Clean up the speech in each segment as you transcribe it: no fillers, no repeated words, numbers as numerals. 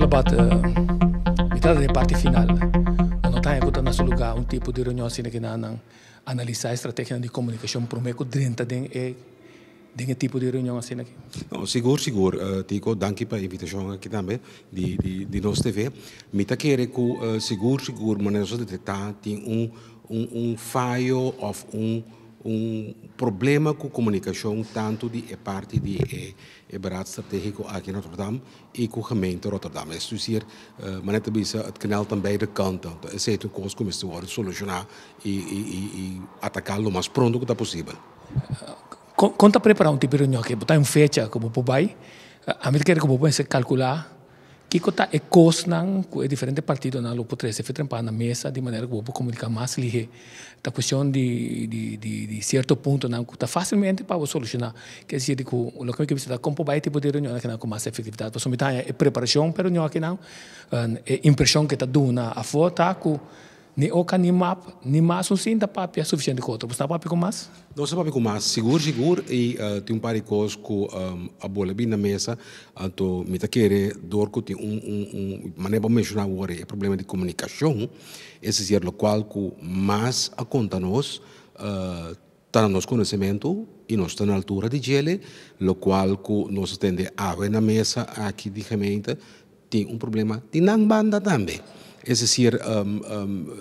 Abat, mi ta den parti final. No ta ku ta na su lugá un tipo di reunion asina ku nan analisá estrategia di komunikashon promé ku drenta den e tipo di reunion asina aki? No, sigur, sigur. Tico, danki pa e invitashon aki tambe di Nos TV. Mi ta kere ku sigur, sigur, manera nos a detektá tin un fayo òf un problema ku komunikashon tantu di e parti di e beraad stratégiko aki na Rotterdam i ku gemeente Rotterdam. Es decir, manera ta bisa, het knelt aan beide kanten. Esei ta un kos ku mester wòrdu solushoná i ataká lo mas pronto ku ta posibel. Kon ta prepará un tipo di reunion aki? Bo ta un fecha ku bo por bai? Ami ta kere ku bo mester kalkulá kiko ta e kosnan ku e diferente partidonan lo por trese trempa na mesa di manera ku bo por komuniká mas lihé. Ta kuestion di sierto puntonan ku ta fásilmente pa bo solushoná. Ke desir ku loke mi ke bisa ta kon por bai e tipo di reunion akinan ku mas efektividat. Pasobra mi ta haña e preparashon pa e reunion akinan, e impreshon ku e ta duna afó ta ku ni oka ni MAP ni mas un sinta papia sufisiente ku otro. Bo sta papia ku mas? Nos a papia ku mas, sigur sigur, i tin un par di kos ku a bole bin na mesa, anto mi ta kere dor ku tin un manera bo menshoná awor e problema di komunikashon, es desir lokual ku mas a konta nos ta na nos konosementu i nos ta na altura di djele, lokual ku nos a tende awe na mesa aki di gemeente tin un problema di nan banda tambe. Es desir,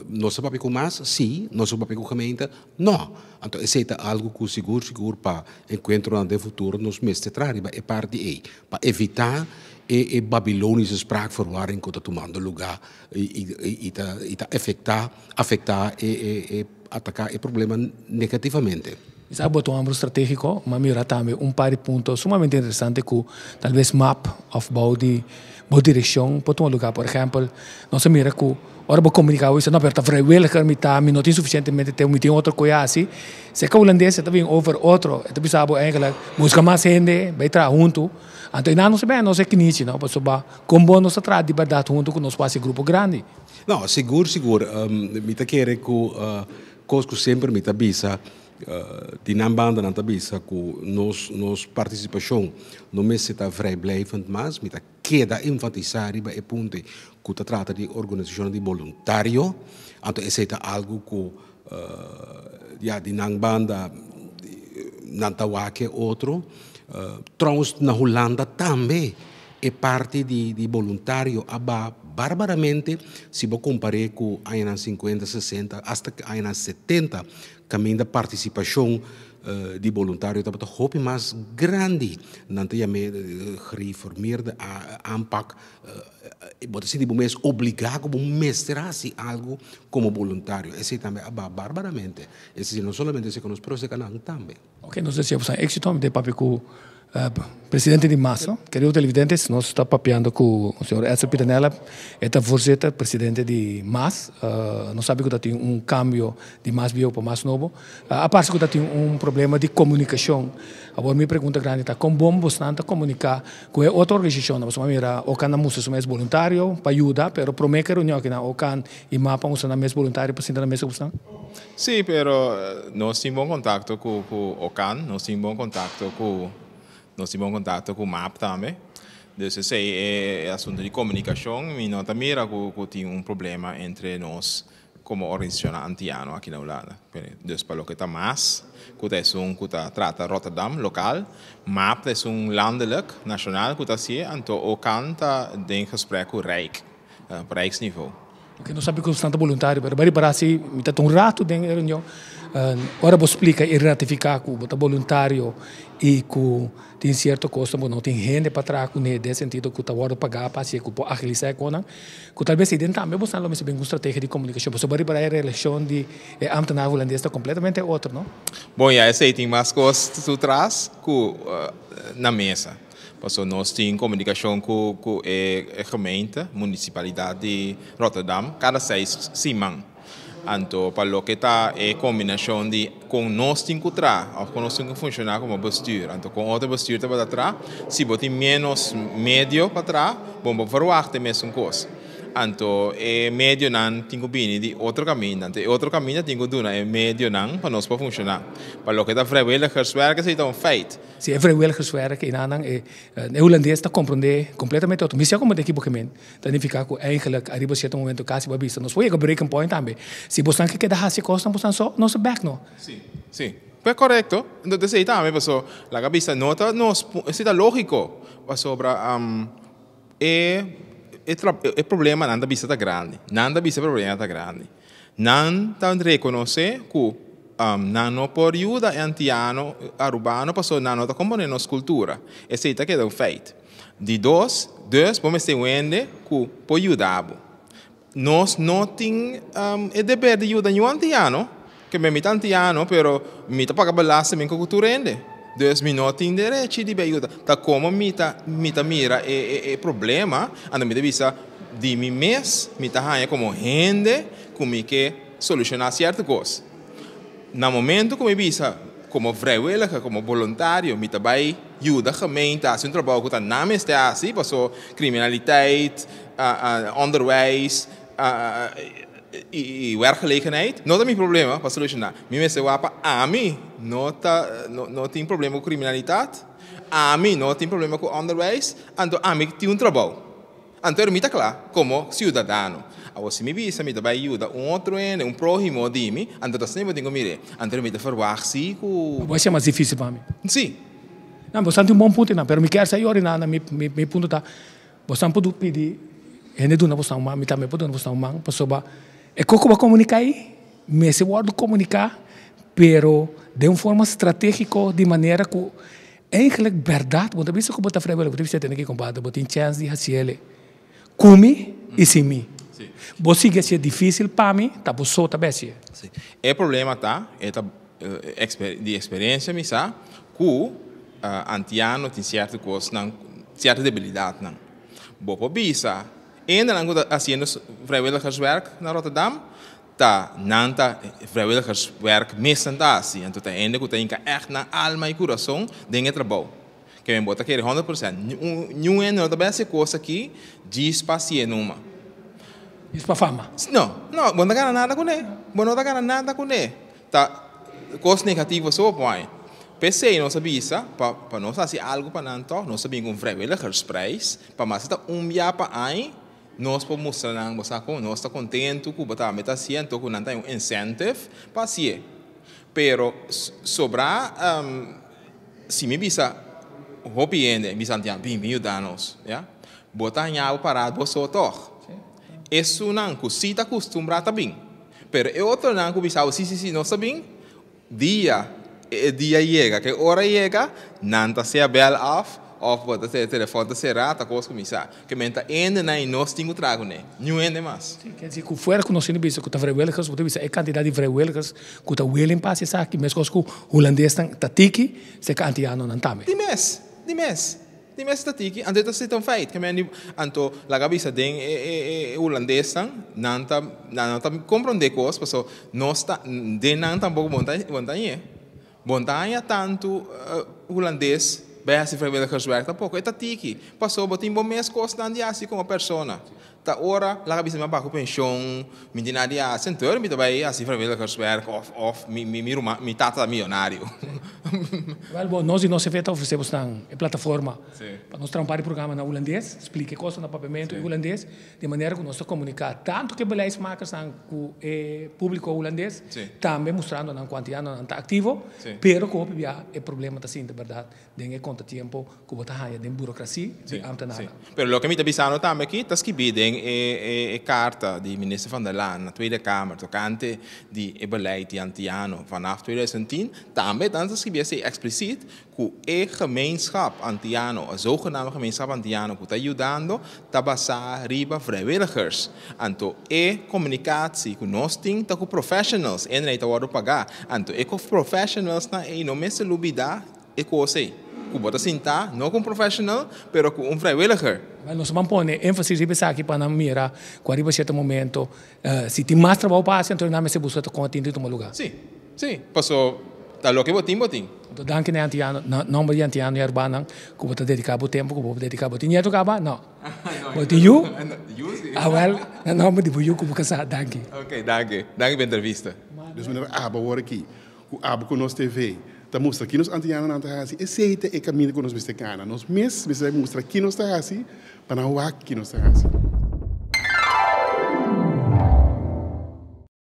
nos a papia ku mas? Sí. Nos a papia ku gemeente? No. Anto esei ta algu ku sigur sigur pa enkuentronan den futuro nos mester traha riba e parti ei, pa evitá e babilonische spraakverwarring ku ta tumando lugá i ta afektá e ataká e problema negativamente. Sa bo ta un stratégiko, ma mira tambe un par di punto sumamente interesante ku talbes MAP òf bou di bo direkshon por tuma lugá. Por ehèmpel, nos a mira ku ora bo komuniká, bo bisa, "No, pero ta vrijwilliger mi ta, mi no tin sufisientemente tempu, mi tin otro kos hasi." Serka hulandes ta bin over otro, e ta bisa bo eigenlijk buska mas hende, bai traha huntu. Anto einan nos a nos e knichi, no? Pasobra kon bon nos ta traha di bèrdat huntu ku nos por hasi grupo grandi. No, sigur, sigur. Mi ta kere ku kos ku semper mi ta bisa, di nan banda nan ta bisa ku nos partisipashon no mester ta vrijblijvend mas, mi ta keda enfatisá riba e punto ku ta trata di organisashon di boluntario, anto esei ta algu ku ya di nan banda nan ta wak otro. Trouwens, na Hulanda tambe e parti di boluntario a baha barbaramente si bo kompar'é ku añanan 50, 60, asta añanan 70, kaminda partisipashon di boluntario tabata hopi mas grandi. Nan ta yam'é gereformeerde aanpak. Bo ta sinti bo mes obligá ku bo mester hasi algu komo boluntario. Esei tambe a baha barbaramente. Es decir, no solamente esei ku nos, pero esei nan tambe. Ok, nos desea boso éksito. Mi ta papia ku presidente di MAS, no? Kerido televidentes, nos ta papiando ku señor Edsel Pitanella, e ta voorzitter, presidente di MAS. Nos sabi ku ta tin un kambio di MAS bieu pa MAS nobo. Aparte ku ta tin un problema di komunikashon. Awor mi pregunta grandi ta kon bon bosnan ta komuniká ku e otro organisashon? Pasobra mira, Okan a mustra su mes boluntario pa yuda, pero promé ku e reunion akinan Okan i MAP a mustra nan mes boluntario pa sinta na mesa ku bosnan? Sí, pero nos tin bon kontakto ku Okan, nos tin bon kontakto ku MAP tambe. Dus esei e asuntu di komunikashon, mi no ta mira ku tin un problema entre nos komo organisashon antiano aki na Hulanda. Dus pa loke ta MAS, ku ta esun ku ta trata Rotterdam lokal, MAP ta esun landelijk, nashonal ku ta hasié, anto Okan ta den gesprek ku Rijk, op Rijksniveau. Ok, nos sabi ku ta boluntario, pero bai ripará si mi ta un ratu den e reunion, ora bo splika i ratifiká ku bo ta boluntario i ku tin sierto kos bo no tin hende pa traha kuné den sentido ku ta wòrdu pagá pa hasié ku por agilisá e kosnan, ku talbes ei den tambe bo lo mester bin ku un strategia di komunikashon, pasobra bai ripará e relashon di e ámtenar hulandes ta kompletamente otro, no? Bon, ya, esei tin mas kos tras ku na mesa. Pasobra nos tin komunikashon ku e gemeente, munisipalidat di Rotterdam, kada 6 siman. Anto, pa loke ta e kombinashon di kon nos tin ku traha, òf kon nos tin ku funshoná komo bestuur. Anto, ku otro bestuur ta traha, si bo tin menos medio pa traha, bon, bo verwacht mesun kos. Anto e medionan tin ku bini di otro kaminda. Anto e otro kaminda tin ku duna e medionan pa nos por funshoná. Pa loke ta vrijwilligerswerk esei ta un feit. Si e vrijwilligerswerk einanan e e hulandes ta komprondé kompletamente otro. Mi si a komprondé ki bo ke men. Ta nifiká ku eigenlijk ariba sierto momento kasi bo a bisa nos por yega breaking point tambe. Si bosnan ke keda hasi e kosnan bosnan so nos ta bèk no. Si, si. Pues korekto. Entonces esei tambe paso laga bisa no ta nos esei ta lógiko pasobra E e problema nan ta bisa ta grandi. Nan ta bisa e problema ta grandi. Nan ta rekonosé ku nan no por yuda e antiano arubano pasobra nan no ta komponé nos kultura. Esei ta keda un feit. Di dos, dus bo mester wende ku por yuda bo. Nos no tin e deber di yuda niun antiano, ke mi ta antiano pero mi ta paga belasting mi ku tur hende, dus mi no tin derechi di bay yuda. Ta komo mi ta mi ta mira e e problema, anto mi ta bisa di mi mes mi ta haña komo hende ku mi ke solushoná sierto kos. Na momento ku mi bisa komo vrijwilliger, komo boluntario mi ta bai yuda gemeente hasi un trabou ku ta nan mester hasi paso kriminaliteit, onderwijs i werkgelegenheid no ta mi problema pa solushoná. Mi mester wak pa ami no ta no tin problema ku kriminalitat, ami no tin problema ku onderwijs, anto ami tin un trabou. Anto mi ta kla komo siudadano. Awor si mi bisa mi ta bai yuda un otro hende, un próhimo di mi, anto ta asina mi bo tin ku mir'é. Anto mi ta ferwagt si ku. Bo a hasi mas difísil pa mi. Si. Nan, bo sa tin un bon punto einan, pero mi kier sa yori nan, mi mi punto ta, bosan por pidi hende duna bosan un man, mi tambe por duna bosan un man, pasobra e kos ku bo a komuniká ei mester wòrdu komuniká, pero den un forma stratégiko di manera ku Eigenlijk berdad bo ta bisa ku bo ta vrijwillig, bo ta bisa tene ki kompadre bo tin chèns di hasiele ku mi i sin mi. Bo sigui hasié difísil pa mi, ta bo so ta bèsié. Sí. E problema ta, e ta di eksperensia mi sa ku antiano tin sierto kosnan, sierto debilidatnan. Bo por bisa hendenan ku ta hasiendo vrijwilligerswerk na Rotterdam, Ta nan ta vrijwilligerswerk mes nan ta hasi, anto ta hende ku ta hinka ègt nan alma i kurason den e trabou. Ke men bo ta kere 100%. Niun hende no ta bai hasi e kos aki djis pa hasié numa. Djis pa fama? No, no, bo no ta gana nada kuné. Bo no ta gana nada kuné. Ta kos negativo so bo pon. P'esei nos a bisa pa pa nos hasi algu pa nan tòg, nos a bin ku un vrijwilligersprijs pa mas ta un bia pa aña. Nos por mustra nan, bo sa kon, nos ta kontentu ku bo tambe ta hasié, anto ku nan ta un incentive pa hasié. Pero sobrá, si mi bisa hopi hende, mi bisa antian, bin, bin yuda nos, ya, bo ta haña bo pará bo so tòg. Esunnan ku sí ta kustumbrá ta bin, pero e otronan ku bisa bo sí, sí, sí, nos ta bin, Dia e dia yega, ke ora yega, nan ta sea bel af of bo ta sea telefon ta sera, ta kos kuminsá. Ke men ta hendenan i nos tin ku traha kuné, niun hende mas. Sí, ker disi ku fuera ku nos tin di bisa ku ta vrijwilligers, bo ta bisa e kantidat di vrijwilligers ku ta willing pa hasi esaki, meskos ku hulandesnan ta tiki, seka antianonan tambe. Di mes, di mes. Di mes ta tiki, anto e ta sita un feit. Ke men di, anto laga bisa den e e e hulandesnan, nan ta nan no ta komprondé kos, paso nos ta den nan tampoko bo ta bo ta hañ'é. Bo ta haña tantu hulandes bai hasi vrijwilligerswerk tampoko, e ta tiki, paso bo tin bo mes kosnan di hasi komo persona. Ta ora laga bisa mi a baha ku penshon, mi tin nada di hasi, entonces mi ta bai hasi vrijwilligerswerk of of mi mi mi ruman mi tata ta miyonario. Wel bo, nos di nos CV ta ofresé bosnan e plataforma pa nos traha un par di programa na hulandes, splika e kosnan na papiamentu i hulandes, di manera ku nos ta komuniká tantu ku e beleidsmakersnan ku e públiko hulandes, tambe mustrando nan ku antianonan ta aktivo, pero ku hopi bia e problema ta sinti bèrdat Den e kontratiempo ku bo ta haña den burokrasi di ámtenarnan. Sí. Pero loke mi ta bisando tambe aki ta skibí den e e karta di Minister Van der Laan na Tweede Kamer tokante di e beleid di antiano vanaf 2010, tambe nan ta skibí esei eksplisit ku e gemeenschap antiano, e zogenaamde gemeenschap antiano ku ta yudando ta basá riba vrijwilligers. Anto e komunikatsi ku nos tin ta ku professionals, e ta wòrdu pagá. Anto e professionalsnan ei no mester lubidá E kos ei, ku bo ta sintá, no ku un professional, pero ku un vrijwilliger. Wel, nos ban pone énfasis riba esaki pa nan mira ku ariba sierto momento, si tin mas trabou pa hasi, anto nan mester buska ta kon a tin di tuma lugá. Sí, sí, paso ta loke bo tin, bo tin. Anto danki na e antiano, na nomber di antiano i arubanan ku bo ta dediká bo tempu, ku bo dediká bo. Tin nieto kaba? No. Bo tin yu? Yu si. Awèl, na nòmber di bo yu ku bo kasá, danki. Ok, danki. Danki pa e entrevista. Dus manera abo awor aki, ku abo ku nos TV ta mustra ki nos antianonan ta hasi, esei ta e kaminda ku nos mester gana. Nos mes mester mustra ki nos ta hasi pa nan wak ki nos ta hasi.